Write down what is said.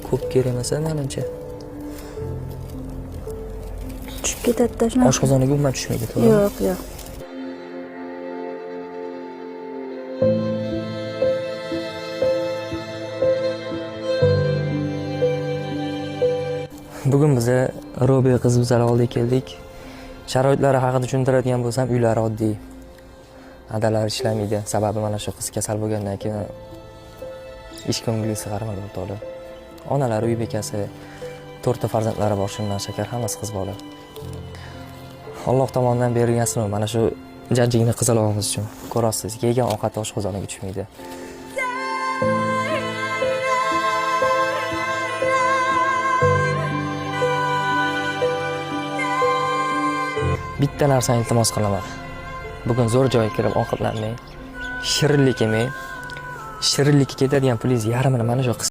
Ko'p kerak emas menimcha. Tushib ketadi-da shunaqa. Oshqozoniga umuman tushmaydi, to'g'rimi? Yo'q, yo'q. Bugun biza Robiya qiz bizlar oldiga keldik. Sharoitlari haqida tushuntiradigan bo'lsam, uylari oddiy. Adalari ishlamaydi. Sababi mana shu qiz kasal bo'lgandan keyin ish ko'ngilga qaramadi o'rtoqlar. Onalari uy bekasi, to'rtta farzandlari bor, shundan shakar, hammasi qiz bola. Alloh tomonidan berilgan sinov mana shu jajjigina qizalog'imiz uchun. Ko'rasiz, yegan ovqati oshqozoniga tushmaydi. Bitta narsani iltimos qilaman. Bugun zo'r joyga kirib ovqatlanmang. Shirinlik yemang. Shirinlikka ketadigan pulingiz yarmini mana shu qiz